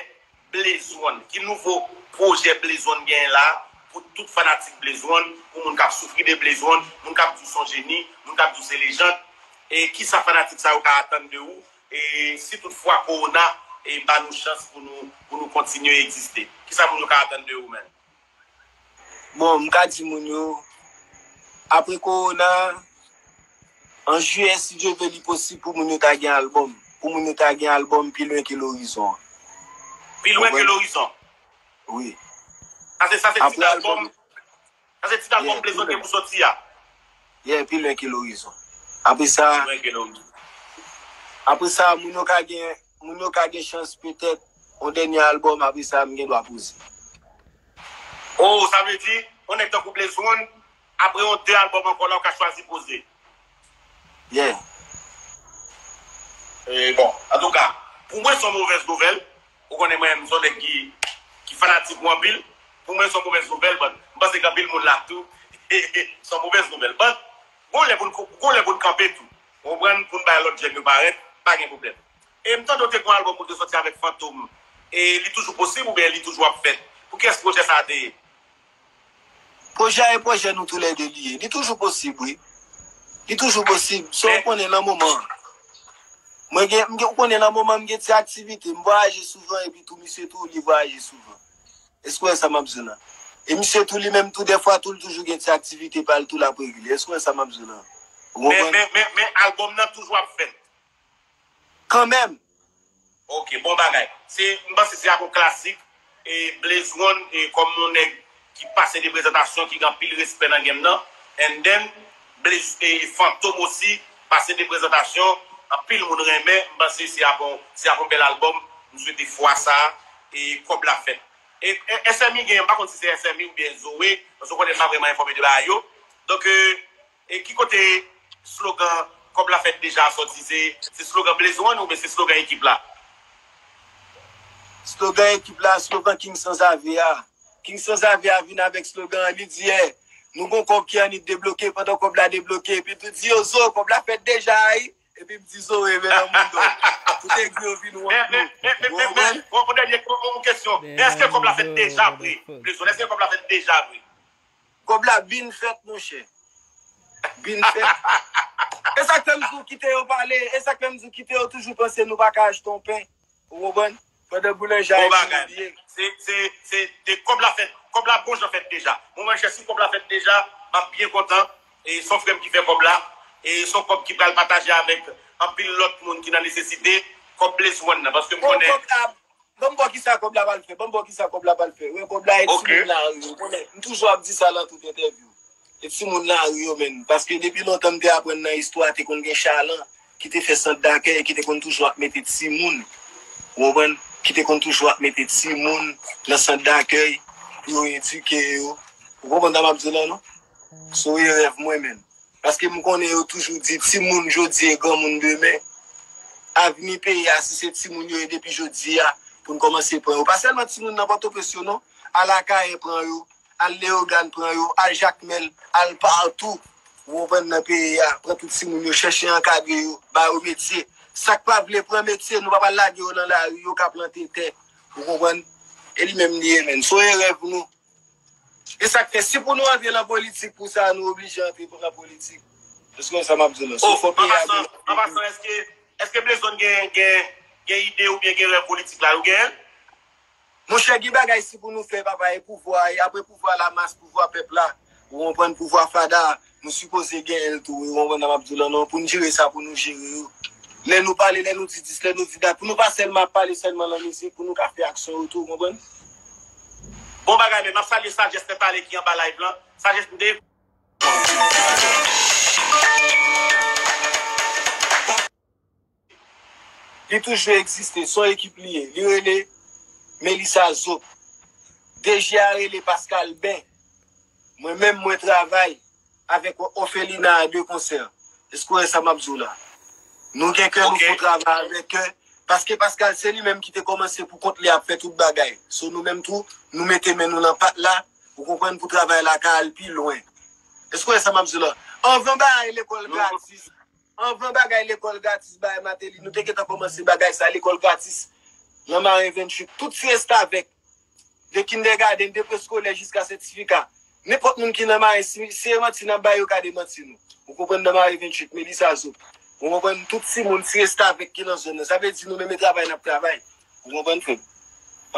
Blaze One, ki nouvo pwojè Blaze One genyen la pou tout fanatik Blaze One, pou moun k ap soufri de Blaze One, moun k ap di w se yon jeni, moun k ap di w se lejand, e kisa fanatik sa yo ka atann de ou, e si toutfwa kowona e ba nou chans pou nou, pou nou kontinye egziste? Kisa moun yo ka atann de ou menm? Bon, m ka di moun yo, apre kowona, an jiyè, si Dye vle, li posib pou moun yo ta gen albòm. Pou moun yo ta gen albòm pi lwen ke lorizon an. Pi lwen ke lorizon? Wi. Sa se, sa se tit albòm, sa se tit albòm Blaze One gen pou soti a? Yeah, pi lwen ke lorizon. Apre sa, apre sa, moun yo ka gen, moun yo ka gen chans petèt yon dènye albòm, apre sa, m gen dwa poze. Oh, sa vle di, yon nèg tankou Blaze One, apre yon de albòm ankò la, ou ka chwazi poze. Yeah. E, bon, antouka, pou mwen, se yon movèz nouvèl. Ou konnen mwen, m se yon nèg ki, ki fanatik ou anpil. Pou mwen, se yon movèz nouvèl, but m panse gen anpil moun la tou. Se yon movèz nouvèl. But, gon lè pou n, gon lè pou n kanpe tou. Ou konprann? Pou n bay lòt jèn yo parèt, pa gen pwoblèm. E m tande w te gon albòm ou te sòti avèk Fantom. E li toujou posib oubyen li toujou ap fèt? Pou kiyès pwojè sa a te ye? Pwojè a e pwojè nou toulède li ye. Li toujou posib, wi. Li toujou posib. So, ou konnen nan moman. Mwen gen, m gen, ou konnen nan moman m gen ti aktivite. M vwayaje souvan epi tou misye tou li vwayaje souvan. Èske w wè sa m ap di w la? E misye tou li menm tou dèfwa tou l toujou gen ti aktivite pa l tou l ap regle. Èske w wè sa m ap di w la? Ou konprann? Men, men, men, men albòm nan toujou ap fèt. Kanmenm. Ok, bon bagay. Se, m panse se ap yon klasik. E Blaze One, e kòm yon nèg ki pase de prezantasyon, ki gen anpil respè nan game nan. And then, Blaze, e Fantom osi, pase de prezantasyon, anpil moun renmen. M panse se ap yon, se ap yon bèl albòm. M swete fwa sa, e kòb la fèt. E, e S M I gen, m pa konn si se S M I oubyen Zoe, paske w konnen m pa vrèman enfòme de bagay yo. Donk, e, E ki kote slogan Kòb la fèt deja a sòti? Se, se slogan Blaze One oubyen se slogan ekip la? Slogan ekip la, slogan King Sanzave a. King Sanzave a vin avèk slogan an, li di, eh, nou gon kòb ki annik debloke, pandan kòb la debloke, epi tou di yo, Zo, kòb la fèt deja a, wi. Epi m di, Zo, e men nan moun do. Tout egri yo vin wont nou. Ou konprann? Yon dènye, yon kesyon. Èske kòb la fèt deja vre? Blaze One, èske kòb la fèt deja vre? Kòb la bin fèt, monchè. Bin fèt. E sa k fè m di w kite yo pale, e sa k fè m di w kite yo toujou panse nou pa ka achte yon pen. Ou konprann? Pandan boulanje a epi nou bliye. Se, se, se de kòb la fèt. Kòb la bon jan fèt deja. Bon, monchè, si kòb la fèt deja, m ap byen kontan. E se yon frè m ki fè kòb la. E se yon kòb ki pral pataje avèk anpil lòt moun ki nan nesesite. Kòb Blaze One nan. Paske m konnen. Ban m ba w kisa kòb la pral fè. Ban m ba w kisa kòb la pral fè. Wè kòb la e timoun lari yo. Konnen, m toujou ap di sa lan tout entèvyou. E timoun lari yo, menn. Paske depi lontan m te aprann nan istwa, te konn gen chalan. ki te fè sant dakèy e ki te konn toujou ap mete timoun, ou konprann, ki te konn toujou ap mete timoun nan sant dakèy pou yo edike yo. Ou konprann sa m ap di w la, non? Se yon rèv mwen menm. Paske m konnen yo toujou di, timoun jodi e granmoun demen. Avni peyi a, si se timoun yo ye depi jodi a, pou n kòmanse pran yo. Pa sèlman timoun nan Pòtoprens yo, non. Al Akayè pran yo, al Leyogàn pran yo, al Jakmèl, al patou. Ou konprann, nan peyi a, pran tout timoun yo, chèche ankadre yo, ba yo metye. Sa k pa vle pran metye, nou pa pral lage yo nan lari, yo ka plante tè. Ou konprann? E li menm li ye, menn. Soye rèv nou. E sa k fè, si pou nou antre nan politik pou sa, nou oblije antre nan politik. Èske w konn sa m ap di w la? So, fò peyi a vin. An pasan, èske, èske Blezon gen, gen, gen ide oubyen gen rèv politik la? Ou gen? Monchè, gen bagay si pou nou fè, papa, e pouvwa, e apre pouvwa la, mas pouvwa pèp la. Ou konprann, pouvwa fada, nou sipoze genyen l tou, ou konprann sa m ap di w la, non, pou n jere sa, pou nou jere yo. Lè nou pale, lè nou di dis, lè nou di dat, pou nou pa sèlman ap pale sèlman nan mizik, pou nou ka fè aksyon yo tou, ou konprann? Bon bagay, men m ap salye Sajès Nèt Ale ki anba live lan. Sajès m te Li toujou egziste, se yon ekip li ye. Li rele Melissa Zop. D J a rele Pascal Ben. Mwen menm, mwen travay avèk Orphelina de Concert. Èske w wè sa m ap di w la? Nou gen kè, nou fè travay avèk kè. Paske Pascal, se li menm ki te kòmanse pou kont li ap fè tout bagay. So, nou menm tou, nou mete men nou nan pat la, ou konprann, pou travay la ka al pi lwen. Èske w wè sa m ap di w la? Anvan bagay lekòl gratis, anvan bagay lekòl gratis bay Martelly, nou te gentan kòmanse bagay sa, lekòl gratis nan Maren venntuit, tout ti restavèk, de kindergarten, de preskolè jiska sètifika. Nenpòt moun ki nan Maren, si, si se manti n ap bay, yo ka demanti nou. Ou konprann, nan Maren venntuit, Melissa Zop. Ou konprann, tout timoun, ti restavèk ki nan zòn nan. Sa vle di nou menm e travay n ap travay. Ou konprann, frè m?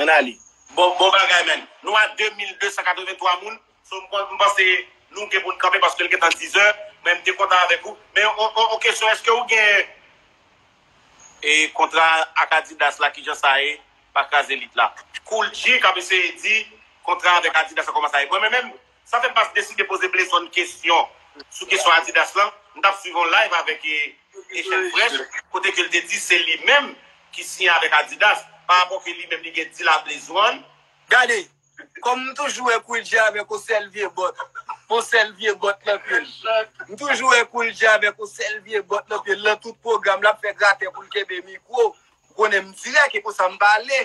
Ann ale. Bon, bon bagay, menn. Nou a de mil de san katrevenntwa moun. So, m, m panse nou gen pou n kanpe paske l gentan dizè. Mwen, m te kontan avèk ou. Men, on, on, on kesyon, èske ou gen e kontra ak Adidas la, kijan sa ye, pa kraze lit la? Kool G k ap eseye di kontra avèk Adidas la, kòman sa ye? Mwen menm, menm, sa fè m pa deside poze Blezon kesyon sou kesyon Adidas lan. M t ap swiv yon live avèk e, Echèn Frèch, kote ke l te di se li menm ki siyen avèk Adidas, pa rapò ke li menm li gen deal a Blezon. Gade, kòm m toujou wè Kool G avèk yon sèl vye bòt, yon sèl vye bòt nan pye l. M toujou wè Kool G avèk yon sèl vye bòt nan pye l, nan tout pwogram, l ap fè gratè pou l kenbe mikwo. Ou konnen m dirèk, e konsa m pale.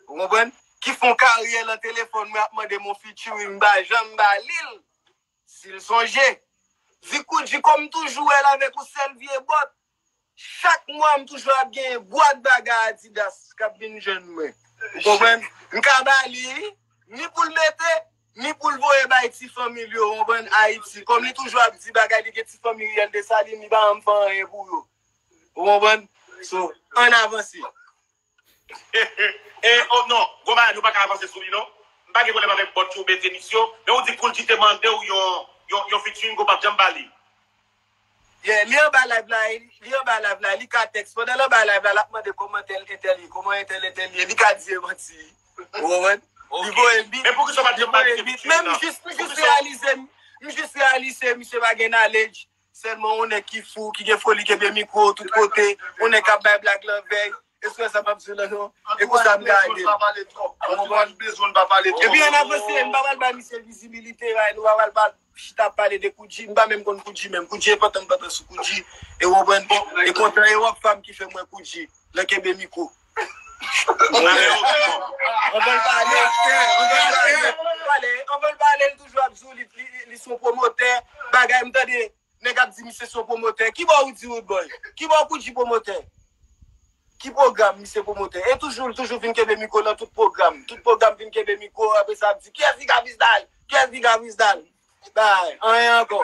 Ou konprann? Ki fè yon karyè nan telefòn mwen, ap mande m yon featuring, m pa janm ba li l. Si l sonje. Di Kool G kòm toujou wè l avèk yon sèl vye bòt. Chak mwa, m toujou ap gen bwat bagay Adidas k ap vin jwenn mwen. Ou konprann? M ka ba li, ni pou l mete, ni pou l voye bay ti fanmi l yo, ou konprann, Ayiti. Kòm li toujou ap di bagay, li gen ti fanmi Riyèl Desalin, li pa janm fè anyen pou yo. Ou konprann? So, ann avanse. E, oh non, gwo bagay, nou pa ka avanse sou li, non. M pa gen pwoblèm avèk bòt yo oubyen tenis yo, men ou di Kool G te mande w yon, yon, yon featuring ke w p ap janm ba li. Yeah, li anba live la, li anba live la, li ka tèks. Pandan l anba live la, l ap mande kòman tèl entèl ye, kòman entèl entèl ye, li ka di e manti. Ou konprann? Li voye bit. Men poukisa w pa t janm ba li featuring nan? Men m jis, m jis reyalize, m jis reyalize misye pa gen knowledge. Sèlman yon nèg ki fou, ki gen foli kenbe mikwo tout kote, yon nèg k ap bay blag lanvèy. Èske w wè sa m ap di w la, non? E konsa m gade l. Ou konprann? Epi ann avanse, m pa pral bay misye vizibilite, bay, nou pa pral ba l chita ap pale de Kool G, m pa menm konn Kool G menm. Kool G e pantan m pantan sou Kool G. E w konprann? E kontan e w ap fanm ki fè m wè Kool G. Nan kenbe mikwo. Anvan l pale, anvan l pale, pale, anvan l pale, l toujou ap di w li, li, li, li se yon pwomotè. Bagay m tande, nèg ap di misye se yon pwomotè. Kibò ou di Roodboy? Kibò Kool G pwomotè? Ki pwogram misye pwomotè? E toujou, l toujou vin kenbe mikwo nan tout pwogram. Tout pwogram vin kenbe mikwo, apre sa ap di, kiyès ki ka freestyle? Kiyès ki ka freestyle? Bay, anyen ankò.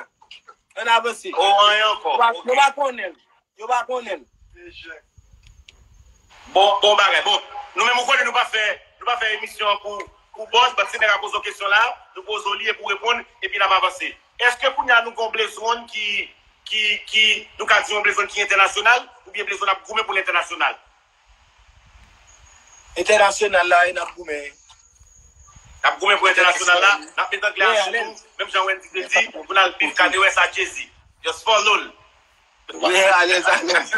Ann avanse. Oh, anyen ankò. Yo pa, yo pa konnen l. Yo pa konnen l. Bon, bon bagay. Bon, nou menm ou konnen nou pa fè, nou pa fè emisyon an pou, pou buzz, but si nèg la poze w kesyon la, nou poze w li epi w reponn, epi n ap avanse. Èske kounye a nou gen yon Blezon ki, ki, ki, nou ka di yon Blezon ki entènasyonal, oubyen Blezon ap goumen pou l entènasyonal? Entènasyonal la, e n ap goumen. N ap goumen pou entènasyonal la, n ap met anglè a sou nou, menm jan Wendy te di, pou n al beef Kanye West a Jay-Z. Just follow l. Yeah, alèz, alèz.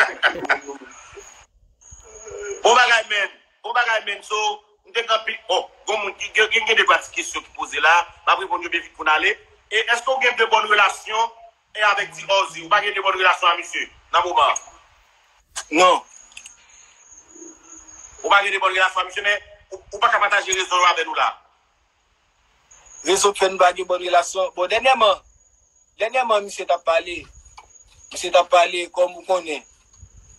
Bon bagay, men. Bon bagay, men. So, m te gen anpil. Bon, gon moun ki gen, gen, gen de pati kesyon ki poze la. M ap reponn yo byen vit pou n ale. E èske w gen de bòn relasyon e avèk Ti Ozzy? Ou pa gen de bòn relasyon a misye nan moman an? Non. Ou pa gen de bòn relasyon a misye, men ou, ou pa ka pataje rezon yo avè nou la. Rezon k fè n pa gen bòn relasyon. Bon, dènyèman, dènyèman, misye t ap pale. Misye t ap pale, kòm ou konnen.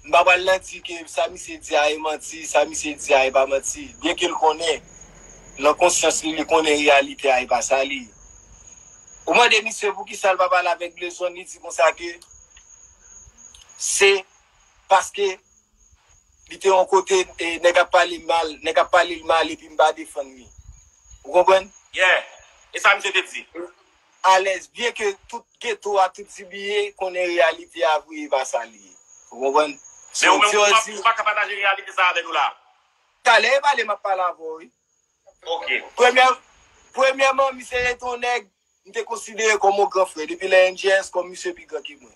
M pa pral nan di ke sa misye di a e manti, sa misye di a e pa manti. Byenke l konnen, nan konsyans li, li konnen reyalite a e pa sa li ye. Ou mande misye poukisa l pa pale avèk Blezon, li di konsa ke se paske li te yon kote, e, nèg ap pale mal, nèg ap pale l mal epi m pa defann li. Ou konprann? Yeah. E sa misye te di? Alèz, byenke tout geto a, tout zibiye konnen reyalite a vre e pa sa li ye. Ou konprann? Men ou menm, ou pa, ou pa ka pataje reyalite sa avè nou la. Talè e pale m ap pale avè w, wi. Ok. Premyè, premyèman, misye rete yon nèg m te konsidere kòm yon gran frè. Depi lè N J S, kòm misye pi gran ke mwen.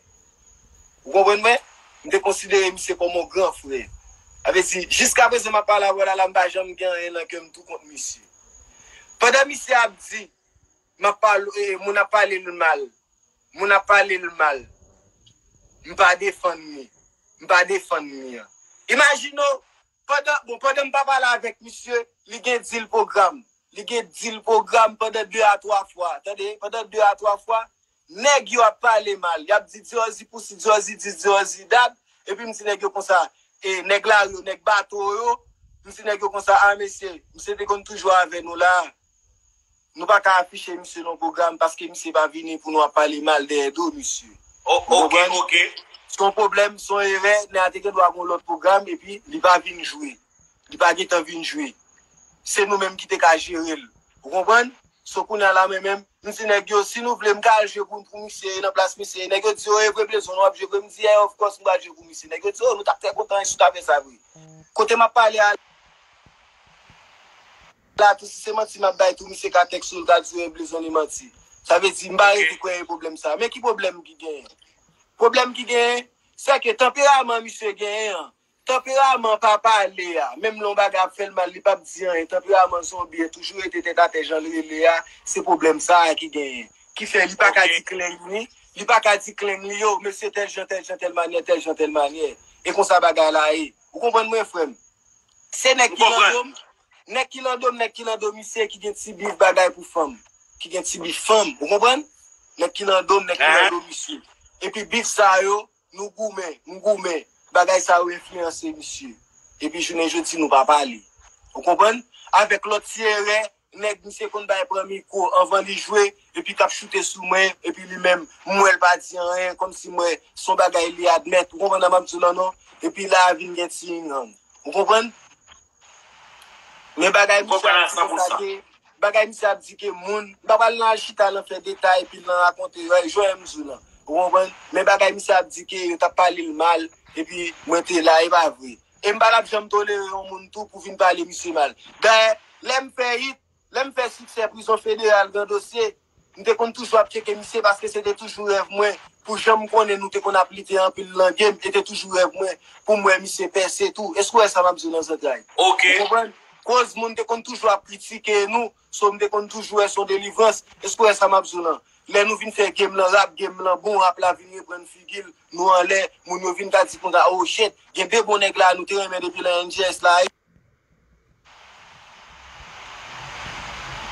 Ou konprann mwen? M te konsidere misye kòm yon gran frè. Sa vle di, jiska prezan m ap pale avè w la, la, m pa janm gen anyen nan kè m tou kont misye. Pandan misye ap di, m ap pale, e, moun ap pale l mal. Moun ap pale l mal. M pa defann li. M pa defann li an. Imajine w, pandan, bon, pandan m pa pale avèk misye, li gen dil pwogram. Li gen dil pwogram pandan de a twa fwa. Tande, pandan de a twa fwa, nèg yo ap pale mal. Y ap di Djòzi pousi, Djòzi dis, Djòzi dat. Epi m di nèg yo konsa, e nèg lari yo, nèg bato yo, m di nèg yo konsa, a mesye, misye te konn toujou avè nou la. Nou pa ka afiche misye nan pwogram paske misye pa vini pou nou ap pale mal dèyè do misye. O-, Ou ok, konprann? Ok. Se yon pwoblèm, se yon erè, nèg la te gen dwa gen yon lòt pwogram epi li pa vin jwe. Li pa gentan vin jwe. Se nou menm ki te ka jere l. Ou konprann? So kounye a la, mwen menm, m di nèg yo, si nou vle, m ka al jwe pou, pou misye, nan plas misye. Nèg yo di, o, e vre, Blezon, w ap jwe vre? M di, yeah, of course, m pral jwe pou misye. Nèg yo di, o, nou t ap trè kontan si w ta fè sa vre. Kote m ap pale a la tou, si se manti m ap bay tou, misye ka tèks ou, l ka di, e Blezon, li manti. Sa vle di, m pa Ok. rete kwè e pwoblèm sa. Men ki pwoblèm ki genyen? Pwoblèm ki genyen, se ke tanperaman misye genyen an, tanperaman pa pale a, menm lè yon bagay ap fè l mal, li p ap di anyen. Tanperaman zonbi an toujou rete tèt atè jan l rele a, se pwoblèm sa a ki genyen. Ki fè li pa ka Ok. di kleng li, li pa ka di kleng li, yo, mesye tèl jan, tèl jan, tèl manyè, tèl jan, tèl manyè. E konsa bagay la ye. Ou konprann mwen, frè m? Se nèg Ou ki nan konprann? do m, nèg ki nan do m, nèg ki nan do misye ki gen ti bif bagay pou fanm. Ki gen ti bif fanm, ou konprann? Nèg ki nan do m, nèg ki nan Hein? do misye. Epi bif sa yo, nou goumen, m goumen. Bagay sa yo enfliyanse misye. Epi jounen jodi, nou pa pale. Ou konprann? Avèk lòt ti erè, nèg misye konn bay pran mikwo anvan li jwe, epi k ap choute sou mwen, epi li menm, m wè l pa di anyen, kòmsi m wè se yon bagay li admèt. Ou konprann sa m ap di w lan non? Epi la a vin gen ti yin yang. Ou konprann? Men bagay M misye konprann ap a di san pou konsa san. ke, bagay misye ap di ke moun, m pa pral nan al chita nan fè detay, epi nan rakonte, yo, jan m di w lan. Ou konprann? Men bagay misye ap di ke yo t ap pale l mal, epi mwen te la, e pa vre. E m pa t ap janm tolere yon moun tou pou vin pale misye mal. Dayè, lè m fè hit, lè m fè siksè Prizon Federal, Gran Dosye, m te konn toujou ap tcheke misye paske se te toujou rèv mwen. Pou jan m konnen nou te konn ap lite anpil nan game, e te toujou rèv mwen pou m wè misye pèse tou. Èske w wè sa m ap di w nan zantray? Ok. Ou konprann? Koz moun te konn toujou ap kritike nou, so m te konn toujou wè se yon delivrans. Èske w wè sa m ap di w lan? Lè nou vin fè game lan rap, game lan bon, rap la vin reprann figi l, nou anlè, moun yo vin ka di konsa, oh shit, gen de bon nèg la, nou te renmen depi nan N J S la.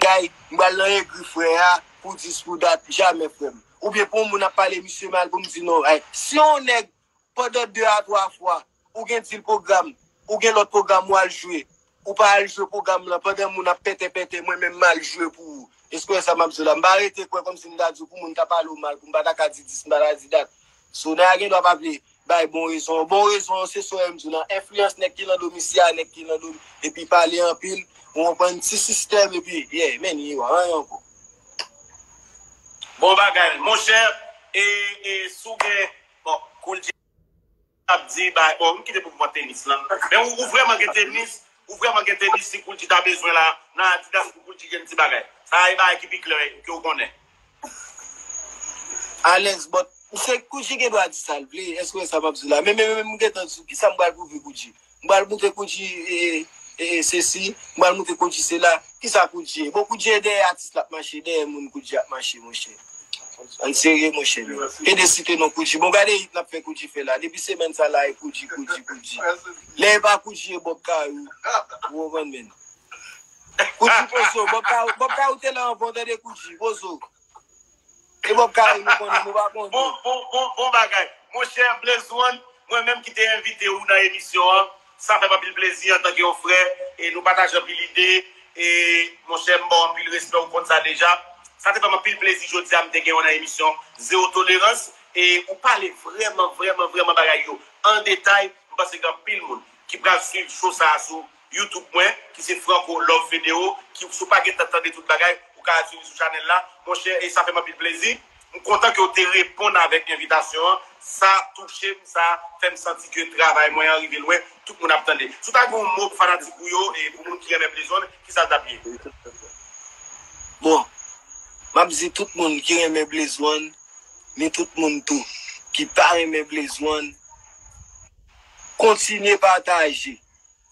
Gay, m pral nan egri frè a, pou dis pou dat, jamè frè m. Oubyen pou yon moun ap pale misye mal pou m di non. Ay, si yon nèg, pandan de a twa fwa, ou gen dil pwogram, ou gen lòt pwogram w al jwe, ou pa al jwe pwogram lan, pandan moun ap pètè pètè, mwen menm m al jwe pou ou. Èske w wè sa m ap di w la? M pa rete kwè kòmsi m ta di w pou moun ta pale w mal, pou m pa ta ka di dis, m pa ta di dat. So, nèg la gen dwa pa vle bay bon rezon. Bon rezon an, se sa w wè m di w lan. Enfliyans nèg ki nan do misye a, nèg ki nan do, epi pale anpil, ou konprann, ti sistèm, epi, yeah, men, yo, anyen ankò. Bon bagay, monchè, e, e, si w gen, bon, Koul G ap di, bay, bon, m kite pou m pran tenis lan. Men ou, ou vrèman gen tenis, ou vrèman gen tenis, si Koul G ta bezwen la, nan Adidas pou Koul G gen ti bagay. Sa e bagay ki pi klè ke w konnen. Alèz, but Se Koudji gen dwa di sa l vle, èske w wè sa m ap di w la? Men, men, men, men, m gentan di w, kisa m pral pwouve Koudji? M pral montre Koudji, e, e, e, sesi, m pral montre Koudji sela. Kisa Koudji ye? Bon, Koudji e dèyè atis l ap mache, dèyè moun Koudji ap mache, monchè. Ann serye, monchè. E de site non Koudji. Bon, gade hit n ap fè Koudji fè la. Depi semèn sa la, e Koudji, Koudji, Koudji. Lè e pa Koudji, e Bob Kayou. Ou konprann, men. Koudji pozo, Bob Kayou, Bob Kayou te la anvan, tande Koudji, pozo. E Bob Kayou nou konnen, nou pa konnen. Bon, bon, bon, bon bagay. Monchè Blaze One, mwen menm ki te envite ou nan emisyon an, sa fè m anpil plezi antanke yon frè, e nou pataje anpil ide, e monchè m ba w anpil respè, ou konn sa deja. Sa te fè m anpil plezi jodi a m te gen w nan emisyon Zewo Tolerans, e ou pale vrèman, vrèman, vrèman bagay yo an detay. M panse gen anpil moun ki pral swiv show sa a sou YouTube mwen, ki se Franco Love Federo, ki si w pa gentan tande tout bagay, ou ka al swiv li sou chanèl la. Monchè, e sa fè m anpil plezi. M kontan ke w te reponn avèk envitasyon an. Sa touche m, sa fè m santi ke travay mwen an rive lwen. Tout moun ap tande. Si w ta gen yon mo pou fanatik ou yo, e pou moun ki renmen Blaze One, kisa l t ap ye? Bon, m ap di tout moun ki renmen Blaze One, men tout moun tou ki pa renmen Blaze One, kontinye pataje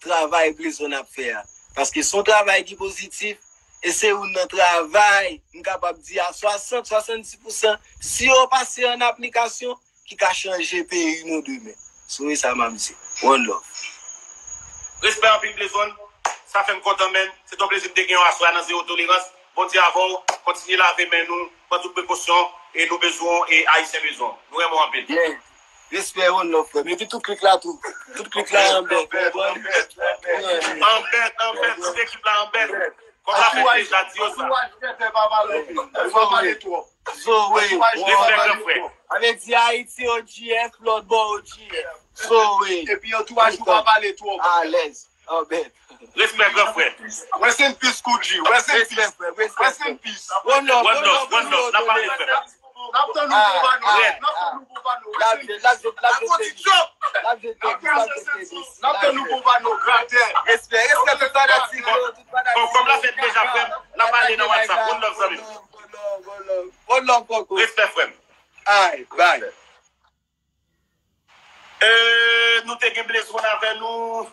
travay Blaze One ap fè a. Paske se yon travay ki pozitif, e se youn nan travay, m kapab di a swasant, swasanndis pousan, si yo pase an aplikasyon, ki ka chanje peyi nou demen. So, e sa m ap di. One love. Respè anpil, Blaze One. Sa fè m kontan, men. Se t yon plezi m te gen w aswè a nan Zewo Tolerans. Bondye avè w. Kontinye lave men nou. Pran tout prekosyon. E nou bezwen w, e Ayisyen bezwen w. Nou renmen w anpil. Yeah. Respè, one love, frè m. Epi tout klik la tou. Tout klik la anbèt. Anbèt, anbèt, anbèt. Tout ekip la anbèt. Kòm sa fè deja di yo sa. Antouraj Jèfè pa pale anpil. Li pa pale twòp. Zoe. Respè, gran frè. Sa vle di Ayiti O G F, lòt bò O G F. Zoe. Epi antouraj ou pa pale twòp. Alèz. Anbèt. Respè, gran frè. Rest in peace, Koudji. Rest in peace. Respè, frè. Rest in peace. One love, one love, one love. N ap pale, frè. N ap tann nouvo pano. N ap tann nouvo pano. Rest in peace. L ap jete, l ap jete tenis. L ap jete tenis. N ap tann nouvo pano. Gratè. Respè, respè tout fanatik yo, tout fanatik yo. Bon, kòm la fèt deja, frè m, n ap pale nan WhatsApp. One love, zanmi m. One love, one love, one love, Koko. Respè, frè m. Ay, bay. E, nou te gen Blaze One avè nou.